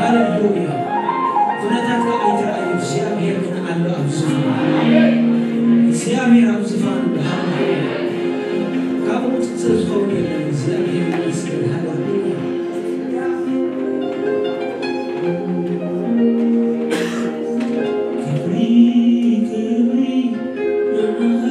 ሃሌሉያ። ኩነታትካ ኣይትረኣዮ፣ እግዚኣብሔር ግን ኣሎ ኣብ ዙፋኑ። እግዚኣብሔር ኣብ ዙፋኑ። ሃሌሉያ። ካብኡ ውፅእ ዝኸውን የለን። እግዚኣብሔር ይመስገን። ሃሌሉያ። ክብሪ፣ ክብሪ ንዓኻ።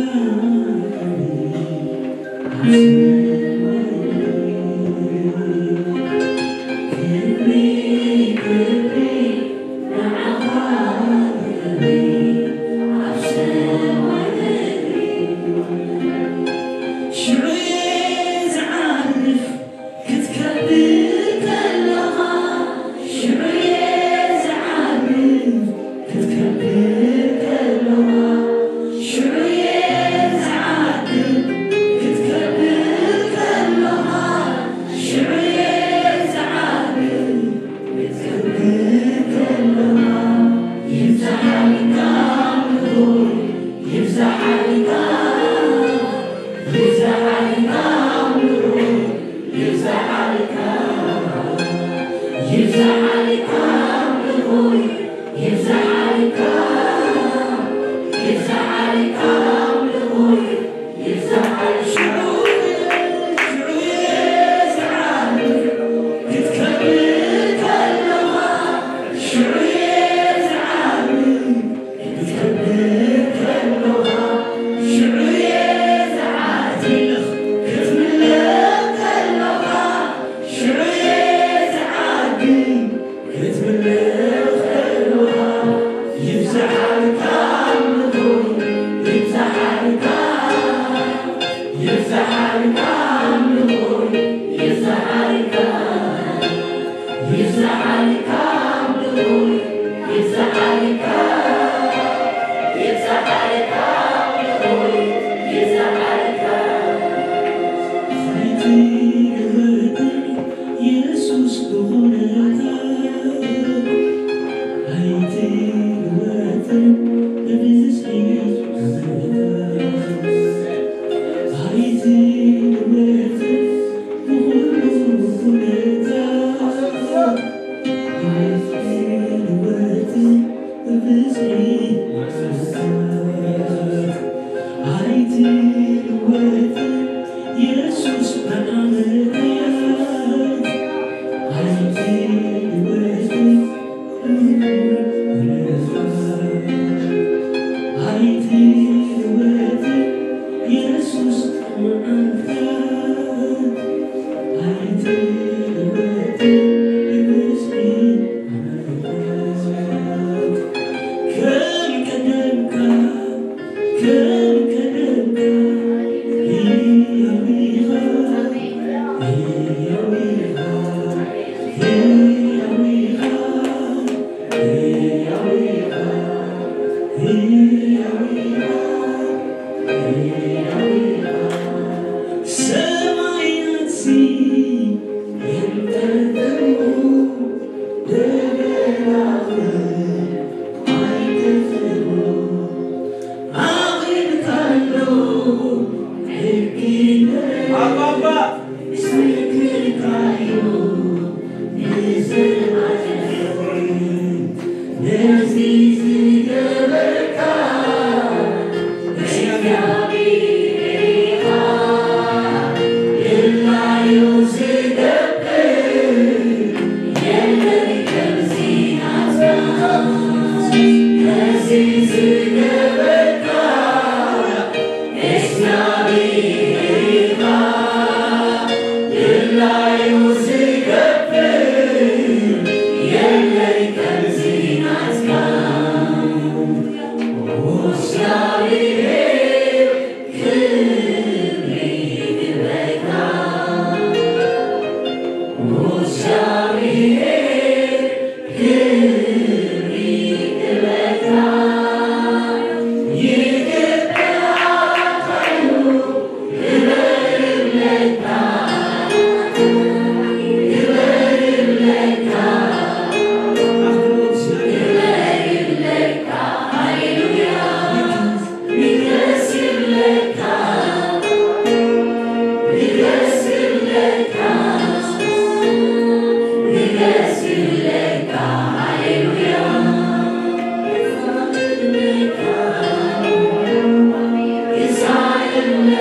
ሃሌሉያ።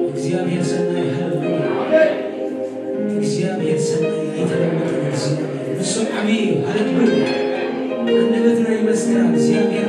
እግዚኣብሔር ሰናይ፣ ሃሌሉያ። እግዚኣብሔር ሰናይ፣ ኣይተለወጠን እግዚኣብሔር። ንሱ ዓብዪ እዩ። ሃሌሉያ። ኣንደበትና ይመስክራ፣ እግዚኣብሔር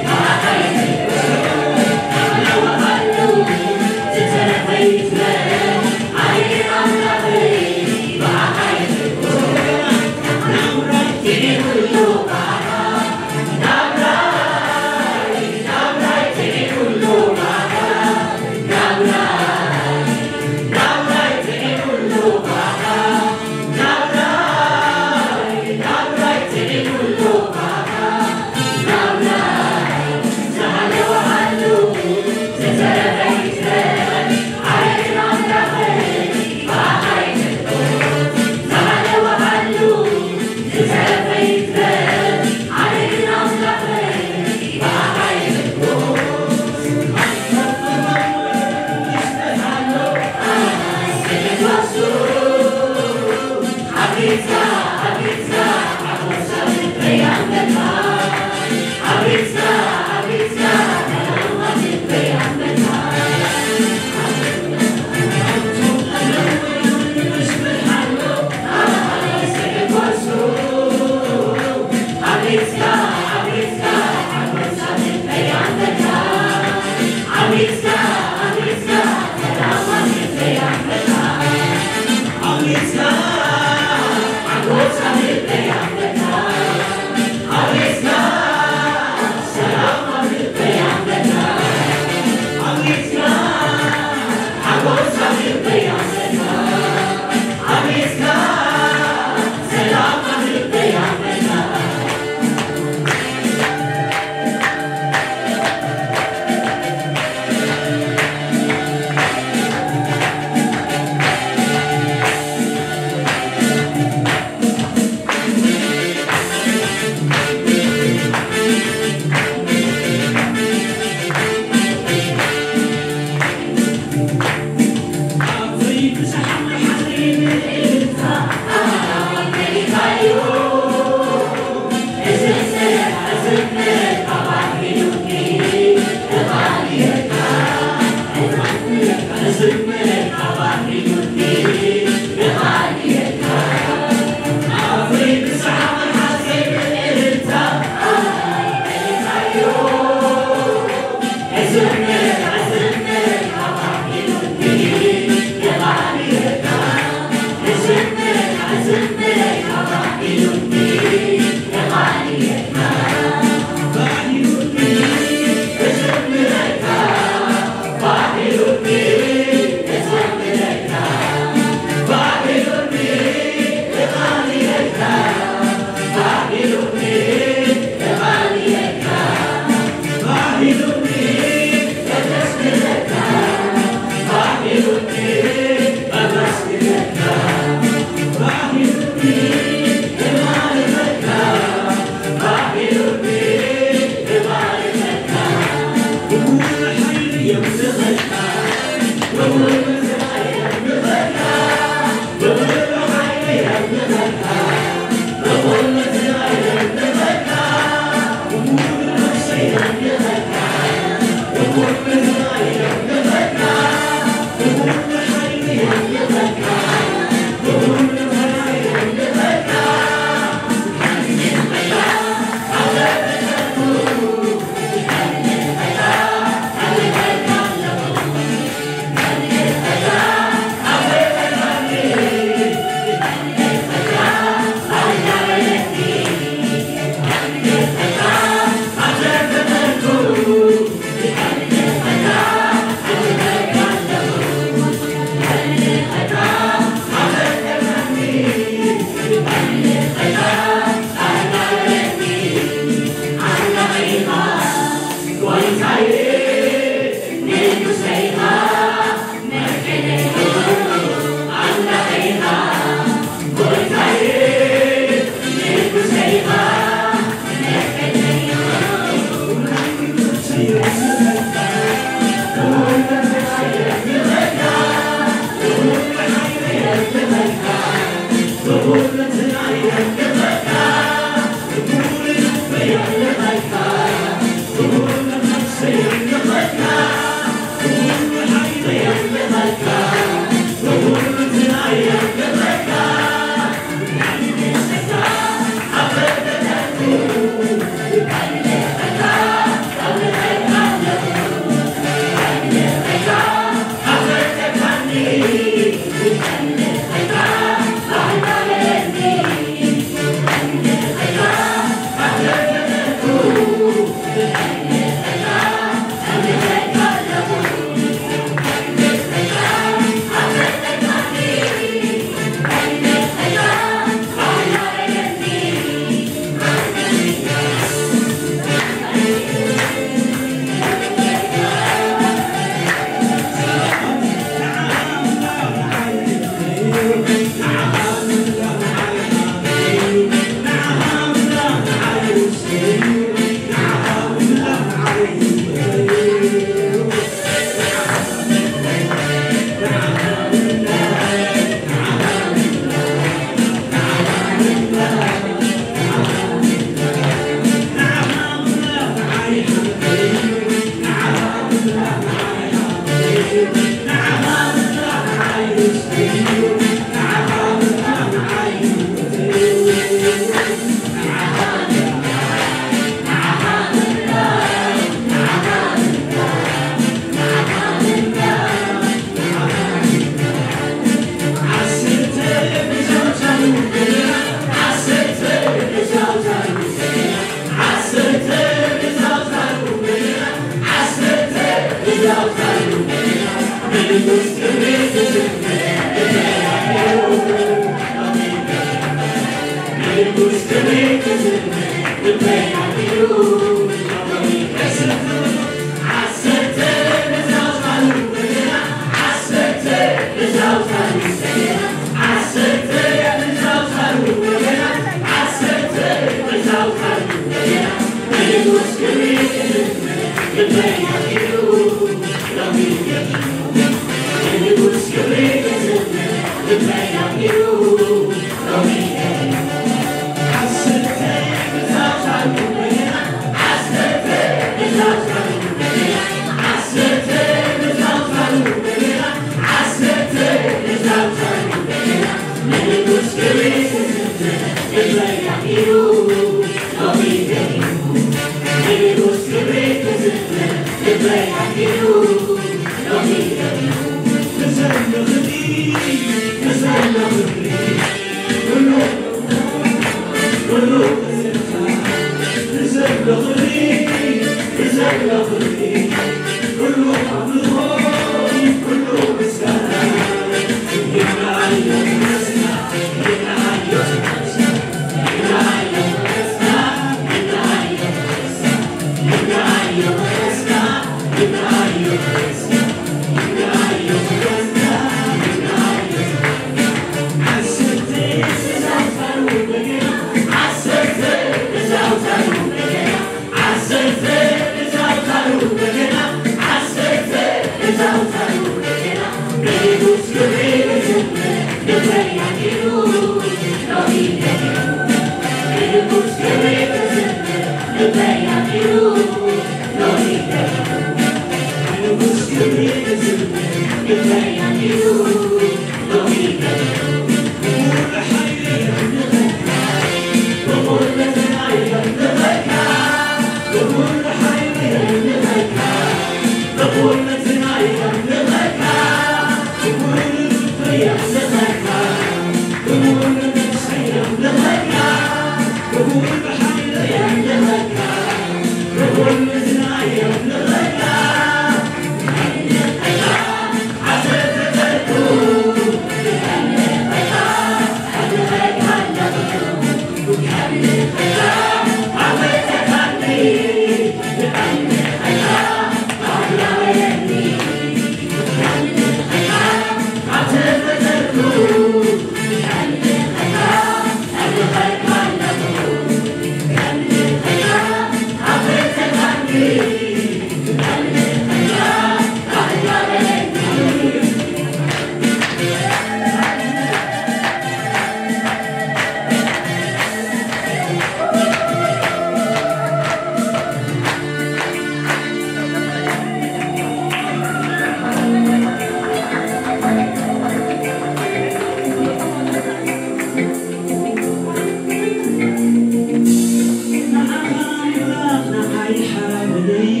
ንዓኻ ኣምላኽ ንዓይ ሓበነይ እዩ።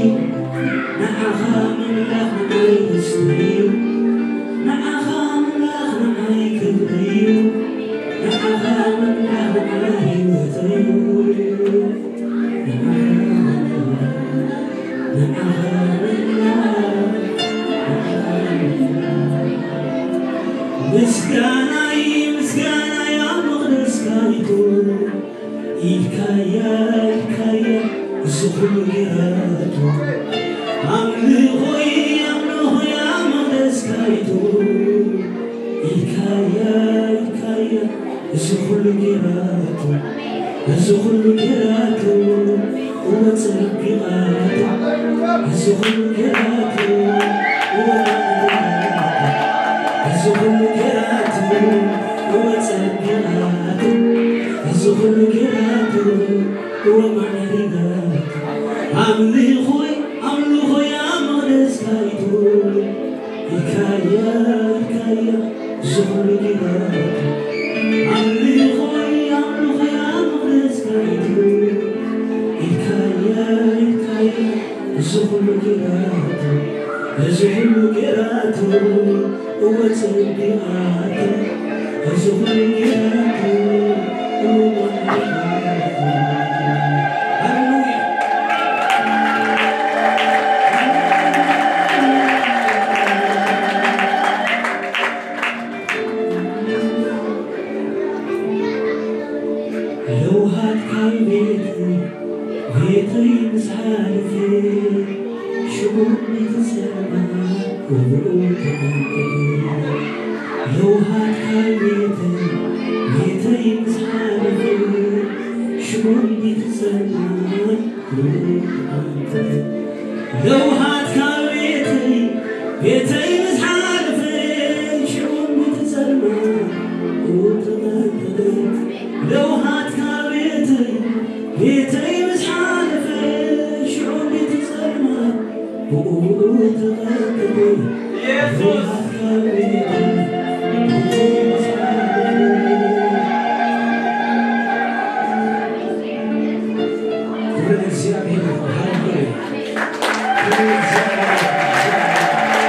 ንዓኻ ኣምላኽ ንዓይ ርስቱ እዩ። ንዓኻ ኣምላኽ ንዓይ ክብሪ እዩ። ንዓኻ ኣምላኽ ንዓይ ህይወተይ እዩ። ንዓኻ ኣምላኽ፣ ንዓኻ ኣምላኽ፣ ንዓኻ ኣምላኽ። ምስጋናይ፣ ምስጋናይ ኣብ መቕደስካ ይኹን። ኢልካያ፣ ኢልካያ፣ እዚ ኹሉ ጌራቶ። ኣምልኾይ፣ ኣምልኾይ ኣብ መቕደስካ ይኹን። ኢልካያ፣ ኢልካያ፣ እዚ ኹሉ ጌራቶ። እዚ ኹሉ ጌራቶ። እወ ጸቢቓቶ። እዚ ኹሉ ጌራቶ። እወ ማዕሪጋቶ። እዚ ኹሉ ጌራቶ። እወ ጸቢቓቶ። እዚ ኹሉ ጌራቶ። እወ ማዕሪጋቶ። ኣምልኾይ፣ ኣምልኾይ ኣብ መቕደስካ ይኹን። ኢልካያ፣ ኢልካያ፣ እዚ ኹሉ ጌራቶ። ኣምልኾይ፣ ኣምልኾይ ኣብ መቕደስካ ይኹን። ኢልካያ፣ ኢልካያ፣ እዚ ኹሉ ጌራቶ። እዚ ኹሉ ጌራቶ። እወ ጸቢቓቶ። እዚ ኹሉ ጌራቶ። እወ ማዕሪጋቶ። ሃሌሉያ። ሓለፈ ሽሙ ቤተ ጸልማት ክብሩ ተቐንጠ። ለውሃት ካብ ቤተይ ቤተይ ምስ ሓለፈ ሽሙ ቤተ ጸልማት ክብሩ ተቐንጠ። ለውሃት ካብ ቤተይ ቤተይ ምስ ሓለፈ ሽሙ ቤተ ጸልማት ክብሩ ተቐንጠ። ለውሃት ካብ ቤተይ ቤተይ ምስ ሓለፈ ሽዑ ቤት ጸልማት ብኡ ተቐብሉ። ኢየሱስ። ለውሃት ካብ ቤተይ ቤተይ ምስ ሓለፈ ክብሪ ንእግዚኣብሔር ይኹን። ሃሌሉያ። ክብሪ ንእግዚኣብሔር ይኹን።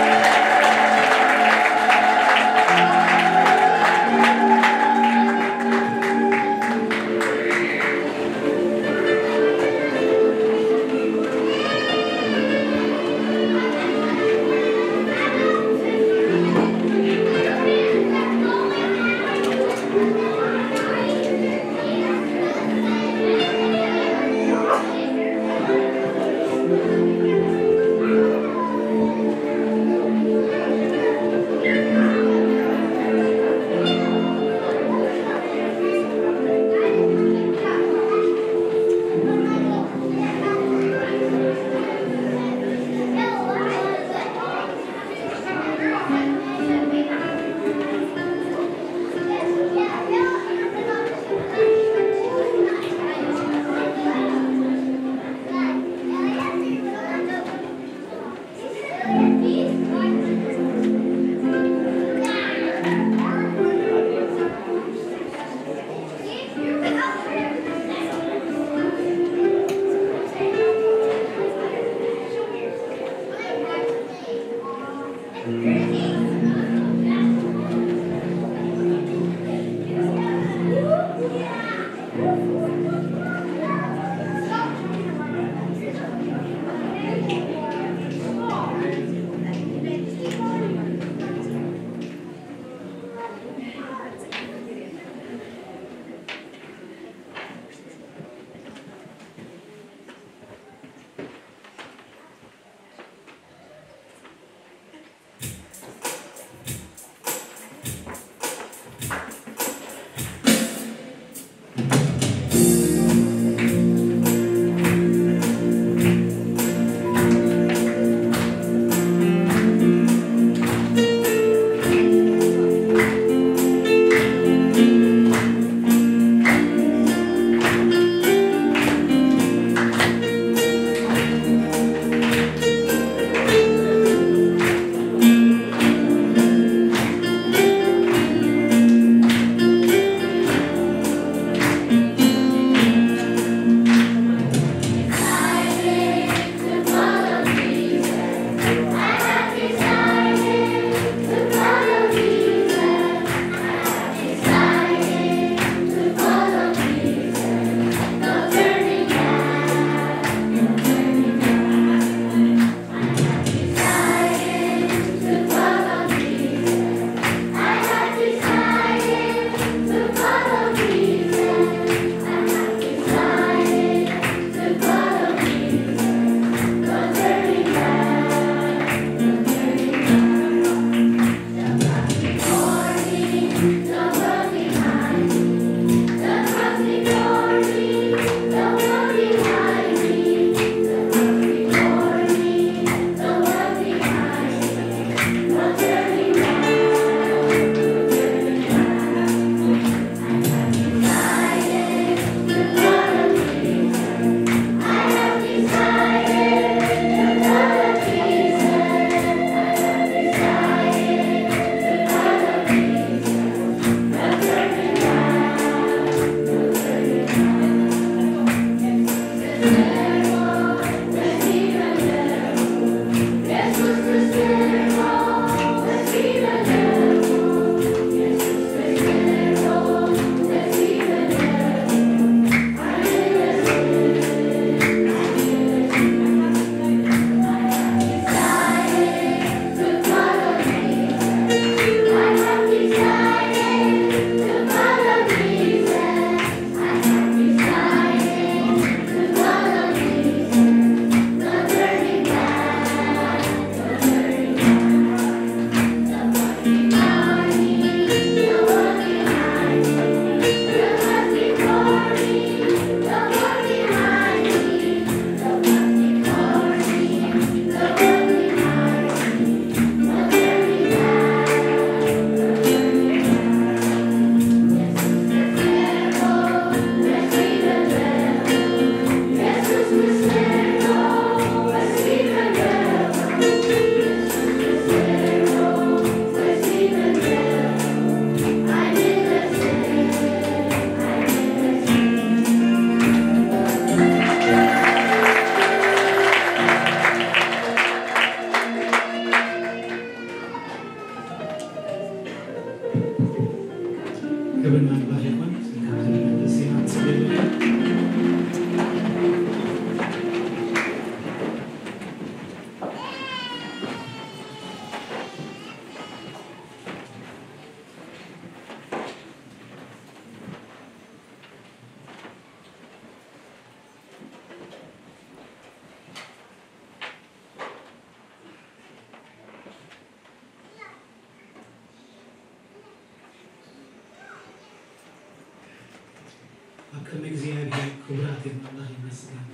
ቅድሚ እግዚኣብሔር ክቡራት እዮም። ኣምላኽ ይመስገን።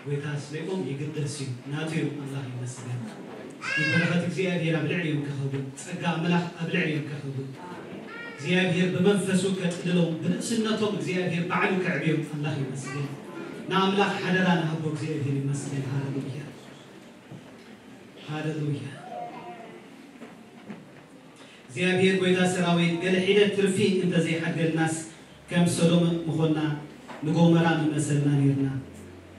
ጎይታ ስለ ይቆም ይግደስ እዩ፣ ናቱ እዩ። ኣምላኽ ይመስገን። በረኸት እግዚኣብሔር ኣብ ልዕሊኦም ክኸውን፣ ጸጋ ኣምላኽ ኣብ ልዕሊኦም ክኸውን፣ እግዚኣብሔር ብመንፈሱ ከጽልሎም፣ ብንእስነቶም እግዚኣብሔር ባዕሉ ከዕብዮም። ኣምላኽ ይመስገን። ንኣምላኽ ሓደራ ንሃቦ። እግዚኣብሔር ይመስገን። ሃሌሉያ፣ ሃሌሉያ። እግዚኣብሔር ጎይታ ሰራዊት ገለ ሒደት ትርፊ እንተዘይሓድገልናስ ከም ሰዶም ምኾና፣ ንጎመራ ምመሰልና ነይርና።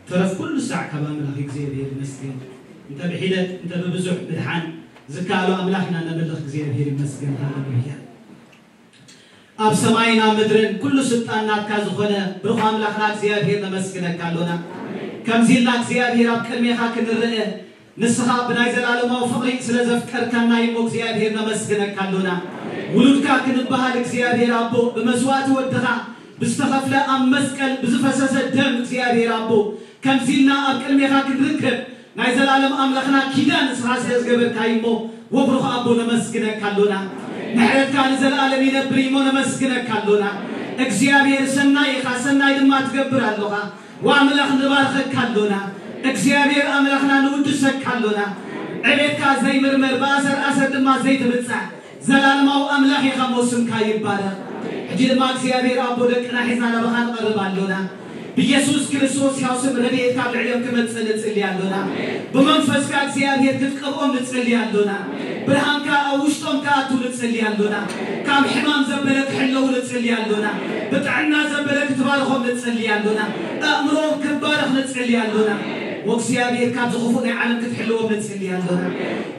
ተረፍ ኩሉ ሳዕ ካብ ኣምላኽ እግዚኣብሔር ይመስገን። እንተ ብሒደት እንተ ብብዙሕ ምድሓን ዝከኣሎ ኣምላኽ ኢና ነምልኽ። እግዚኣብሔር ይመስገን። ሃሌሉያ። ኣብ ሰማይን ኣብ ምድርን ኩሉ ስልጣን ናትካ ዝኾነ ብሩኽ ኣምላኽና እግዚኣብሔር ነመስግነካ ኣሎና። ከምዚ ኢልና እግዚኣብሔር ኣብ ቅድሜኻ ክንርአ ንስኻ ብናይ ዘላለማዊ ፍቕሪ ስለ ዘፍቀርካና እሞ እግዚኣብሔር ነመስግነካ ኣሎና። ውሉድካ ክንበሃል እግዚኣብሔር ኣቦ ብመስዋእቲ ወድኻ ብዝተኸፍለ ኣብ መስቀል ብዝፈሰሰ ደም እግዚኣብሔር ኣቦ ከምዚ ኢልና ኣብ ቅድሜኻ ክንርከብ ናይ ዘላለም ኣምላኽና ኪዳን ንስኻ ስለ ዝገበርካ እሞ ወብሩኽ ኣቦ ነመስግነካ ኣሎና። ምሕረትካ ንዘለኣለም ይነብር እሞ ነመስግነካ ኣሎና። እግዚኣብሔር ሰናይ ኢኻ፣ ሰናይ ድማ ትገብር ኣሎኻ። ወኣምላኽ ንባርኸካ ኣሎና። እግዚኣብሔር ኣምላኽና ንውድሰካ ኣሎና። ዕቤትካ ዘይምርመር ብኣሰር ኣሰር ድማ ዘይትብጻሕ ዘላለማዊ ኣምላኽ ኢኻ እሞ ስምካ ይባረኽ። ሕጂ ድማ እግዚኣብሔር ኣቦ ደቅና ሒዝና ናባኻ ንቐርብ ኣሎና። ብየሱስ ክርስቶስ ያው ስም ረድኤትካ ኣብ ልዕሊኦም ክመጽእ ንጽሊ ኣሎና። ብመንፈስካ እግዚኣብሔር ክትቀብኦም ንጽሊ ኣሎና። ብርሃንካ ኣብ ውሽጦም ክኣቱ ንጽሊ ኣሎና። ካብ ሕማም ዘበለ ክሕለዉ ንጽሊ ኣሎና። ብጥዕና ዘበለ ክትባርኾም ንጽሊ ኣሎና። ኣእምሮኦም ክባረኽ ንጽሊ ኣሎና። ወእግዚኣብሔር ካብዚ ክፉእ ናይ ዓለም ክትሕልዎም ንጽሊ ኣሎና።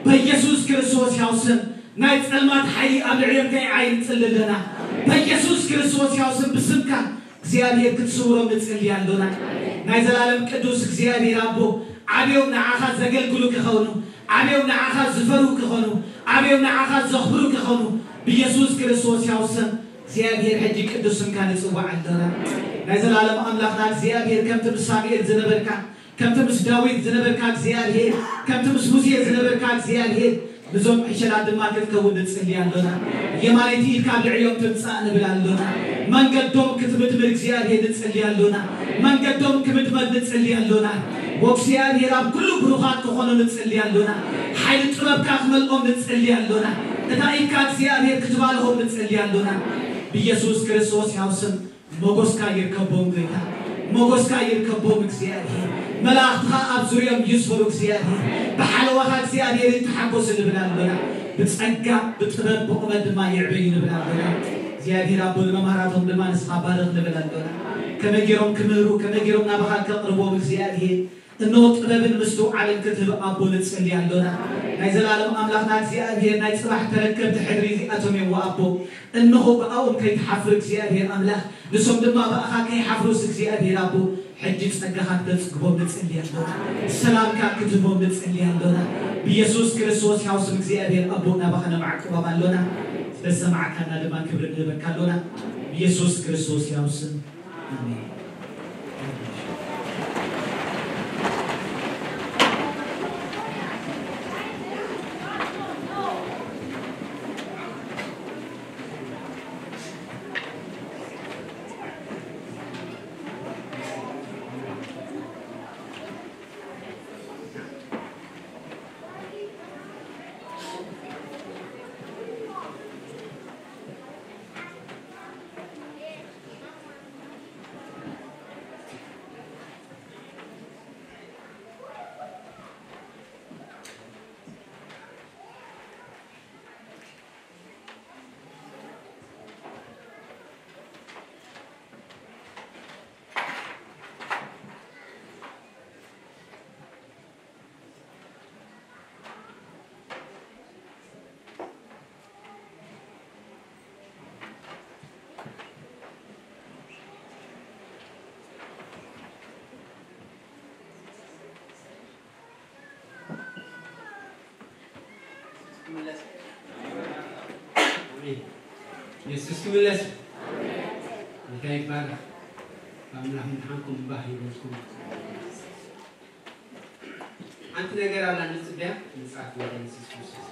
በየሱስ ክርስቶስ ያው ስም ናይ ጸልማት ሓይሊ ኣብ ልዕሊኦም ከይዓይ ንጽሊ ኣለና። በየሱስ ክርስቶስ ያው ስም ብስምካ እግዚኣብሔር ክትስውሮም ንጽሊ ኣሎና። ናይ ዘላለም ቅዱስ እግዚኣብሔር ኣቦ ዓብዮም ንዓኻ ዘገልግሉ ክኸኑ፣ ዓብዮም ንዓኻ ዝፈሩ ክኸኑ፣ ዓብዮም ንዓኻ ዘኽብሩ ክኸኑ ብየሱስ ክርስቶስ ያው ስም እግዚኣብሔር ሕጂ ቅዱስ ስምካ ንጽዋዕ ኣሎና። ናይ ዘላለም ኣምላኽና እግዚኣብሔር ከምቲ ምስ ሳሙኤል ዝነበርካ ከምቲ ምስ ዳዊት ዝነበርካ እግዚኣብሔር ከምቲ ምስ ሙሴ ዝነበርካ እግዚኣብሔር ንዞም ዕሸላት ድማ ክትከውን ንጽሊ ኣሎና። የማነይቲ ኢድካ ኣብ ልዕሊኦም ትምጻእ ንብል ኣሎና። መንገዶም ክትምድምር እግዚኣብሔር ንጽሊ ኣሎና። መንገዶም ክምድመድ ንጽሊ ኣሎና። ወእግዚኣብሔር ኣብ ኩሉ ብሩኻት ክኾኑ ንጽሊ ኣሎና። ሓይሊ ጥበብካ ክመልኦም ንጽሊ ኣሎና። እታ ኢድካ እግዚኣብሔር ክትባልሆም ንጽሊ ኣሎና። ብየሱስ ክርስቶስ ያው ስም ሞጎስካ ይርከቦም ጎይታ፣ ሞጎስካ ይርከቦም እግዚኣብሔር። መላእኽትኻ ኣብ ዙርዮም ይስፈሩ እግዚኣብሔር። ብሓለዋኻ እግዚኣብሔር ይተሓጎሱ ንብል ኣሎና። ብጸጋ ብጥበብ ብቑመት ድማ ይዕበዩ ንብል ኣሎና። እግዚኣብሔር ኣቦ ንመምሃራቶም ድማ ንስኻ ባርኽ ንብል ኣሎና። ከመይ ገይሮም ክምህሩ ከመይ ገይሮም ናባኻ ከቕርቦም እግዚኣብሔር እነሆ ጥበብን ምስትውዓልን ክትህብ ኣቦ ንጽሊ ኣሎና። ናይ ዘላለም ኣምላኽና እግዚኣብሔር ናይ ጽባሕ ተረከብቲ ሕድሪ እዚኣቶም እዮም ኣቦ። እነሆ ብኣኦም ከይትሓፍር እግዚኣብሔር ኣምላኽ ንሶም ድማ ብኣኻ ከይሓፍሩስ እግዚኣብሔር ኣቦ ሕጂ ጸጋኻ ክተጽግቦም ንጽሊ ኣሎና። ሰላምካ ክትህቦም ንጽሊ ኣሎና። ብየሱስ ክርስቶስ ያው ስም እግዚኣብሔር ኣቦ ናባኻ ነማዕቅቦም ኣሎና። ስለ ሰማዕካና ድማ ክብሪ ንህበካ ኣሎና። ብየሱስ ክርስቶስ ያው ስም ኣሜን። የሱስ ክምለስ። ጌታ ይባረክ። ኣምላኽ ምድሓንኩም ባህ ይበልኩም። ሓንቲ ነገር ኣላ ንጽበያ፣ ምጽኣት ጎይታ የሱስ ክርስቶስ።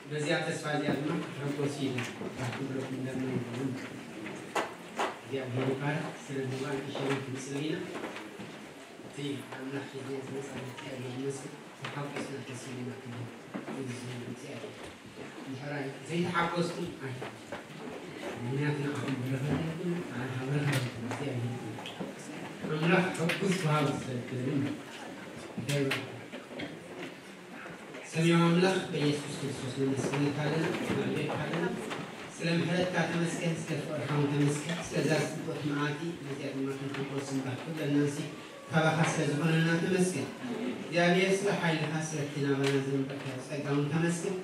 በዚኣ ተስፋ እዚኣ ድማ ክትሕጎሱ ኢና። ባህ ክብለኩም እንደምን ይሁን። እግዚኣብሔር ይባረክ። ስለ ምእማን እሸቱ ክንጽሊ ኢና። እቲ ኣምላኽ ሒዝና ዝመጻና እግዚኣብሔር ይመስገን። ተሓጒስና ደስ ኢሉና ክንብል እዩ ዝብል እግዚኣብሔር። እንድሕር ዘይተሓጎስኩም ኣይ-፣ ምኽንያቱ ንዓኹም በረኸት የብሉን፣ ንዓና በረኸት የብሉን። እግዚኣብሔር ይመስገን። ኣምላኽ ሕጉስ ወሃቢ ስለ ዝኾነ እንታይ ይበሃል? ሰማያዊ ኣምላኽ በኢየሱስ ክርስቶስ ነመስግነካ ኣለና፣ ነዕብየካ ኣለና። ስለ ምሕረትካ ተመስገን፣ ስለ ፍቕርካ እውን ተመስገን፣ ስለዛ ጽብቕቲ መዓልቲ፣ ነዚኣ ድማ ክንሕጎስ እንባህ ክብለናንሲ ካባኻ ስለ ዝኾነና ተመስገን። እግዚኣብሔር ስለ ሓይልካ፣ ስለቲ ናባና ዘንበርካዮ ጸጋ እውን ተመስገን።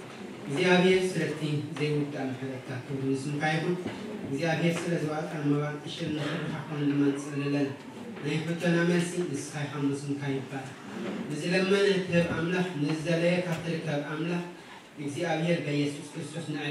እግዚኣብሔር ስለቲ ዘይውዳእ ምሕረትካ ክብሪ ንስምካ ይኹን። እግዚኣብሔር ስለ ዝዋጣን መባን እሽር ንኽርካ ክኾን ድማ ንጽሊ ኣለና። ናይ ሕቶና መልሲ ንስኻ ኢኻ፣ እሞ ስምካ ይባረክ። ንዝለመነ ትህብ ኣምላኽ፣ ንዝደለየ ካብ ትርከብ ኣምላኽ እግዚኣብሔር በኢየሱስ ክርስቶስ ንዕል